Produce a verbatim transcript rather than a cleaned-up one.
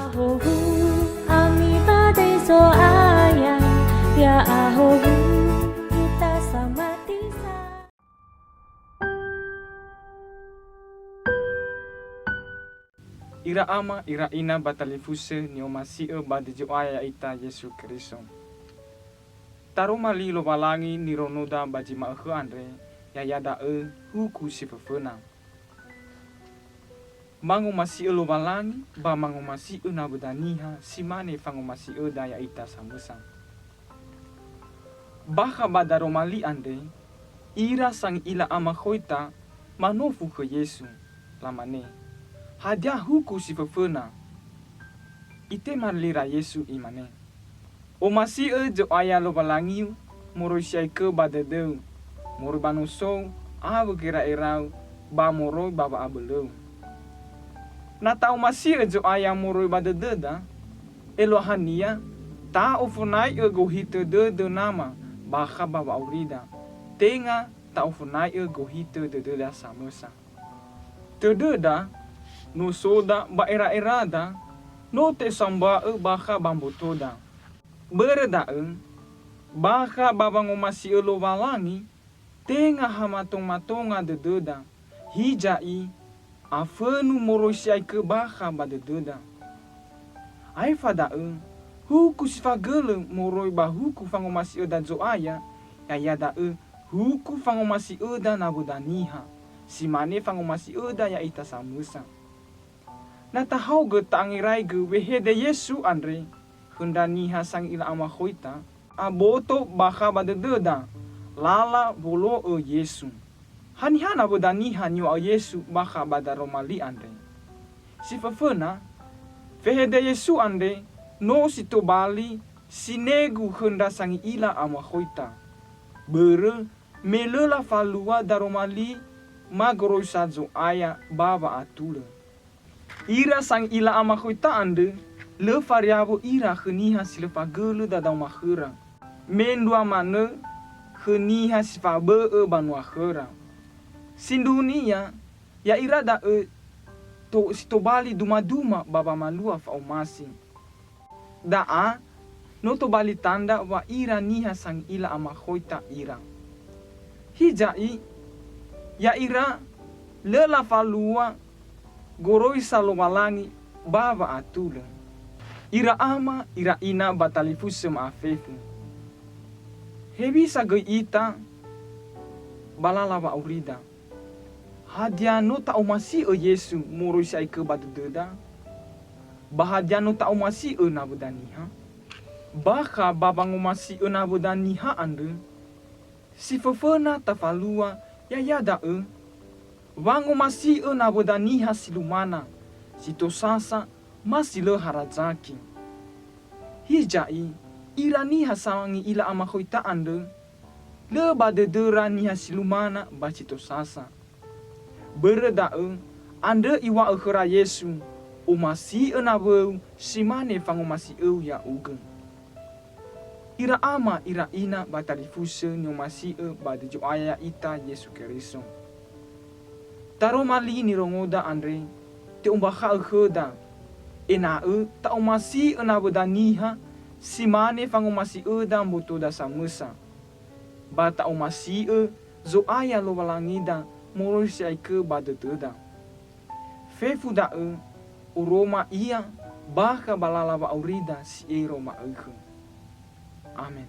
Ahowu, ami badai Zo'aya, ya'ahowu, ita samati sa. Ira ama, ira ina ba talifusö ni'omasi'ö ba döi Zo'aya ya'ita Yesu Keriso. Taroma li Lowalangi nirongoda ba zi ma'ökhö andre, ya'ia da'ö huku si föföna. Mangomasi'ö Lowalangi ba mangomasi'ö nawöda niha si mane fangomasi'öda ya'ita samösa. Bakha ba daroma li andre, ira sangi'ila amakhoita manofu khö Yesu, lamane, "Hadia huku si föföna?" Itema lira Yesu, Imane, "Omasi'ö Zo'aya Lowalangiu moroi si'aikö ba dödöu, moroi ba nosou awö gera'erau, ba moroi ba wa'abölöu." Na ta'omasi'ö Zo'aya moroi ba dödöda, eluahania ta'ofonai'ö gohitö dödö Nama bakha ba wa'aurida, tenga ta'ofonai'ö gohitö dödöda samösa. Tödöda, nosoda ba era'erada, no tesamba'ö bakha ba mbotoda. Börö da'ö, bakha ba wangomasi'ö Lowalangi, tenga ha matonga-tonga dödöda, hiza'i, afönu moroi si'aikö bakha ba dödöda. Aefa da'ö, huku si fagölö moroi ba huku fangomasi'öda Zo'aya, ya'ia da'ö huku fangomasi'öda nawöda niha, si mane fangomasi'öda ya'ita samösa. Na tahaogö ta'angeraigö wehede Yesu andre khö ndra niha sangi'ila amakhoita, aboto bakha ba dödöda lala wolo'ö Yesu. Haniha nawöda niha niŵa'ö Yesu bakha ba daroma li andre? Si föföna, fehede Yesu andre no si tobali sinegu khö ndra sangi'ila amakhoita. Börö me lö lafalua daroma li magoroisa Zo'aya ba wa'atulö. Ira sangi'ila amakhoita andrö lö fariawo ira khö niha si lö fagölö dadao ma khöra, mendrua manö khö niha si fabö'ö banua khöra. Sindruhunia, ya'ira da'ö to-, si tobali dumaduma ba wamalua fa'omasi. Da'a no tobali tandra wa ira niha sangi'ila amakhoita ira. Hiza'i, ya'ira lö lafalua goroisa Lowalangi ba wa'atulö. Ira ama, ira ina ba talifusö ma'afefu. Hewisa göi ita ba lala wa'aurida? Hadia no ta'omasi'ö Yesu moroi si'aikö ba dödöda? Ba hadia no ta'omasi'ö nawöda niha? Bakha ba wangomasi'ö nawöda niha andrö, si föföna tafalua, ya'ia da'ö wangomasi'ö nawöda niha si lumana, si tosasa, ma si lö harazaki. Hiza'i, ira niha sangi'ila amakhoita andrö, lö ba dödöra niha si lumana ba si tosasa. Börö da'ö, andrö Iŵa'ö khöra Yesu, "Omasi'ö nawöu, si mane fangomasi'öu ya'ugö." Ira ama, ira ina ba talifusö ni'omasi'ö ba döi Zo'aya ya'ita Yesu Keriso. Taroma li nirongoda andre, te'ombakha'ö khöda, ena'ö ta'omasi'ö nawöda niha, si mane fangomasi'öda mbotoda samösa. Ba ta'omasi'ö Zo'aya Lowalangida moroi si'aikö ba dödöda. Fefu da'ö, oroma Ia bakha ba lala wa'aurida si ero ma'ökhö. Amen.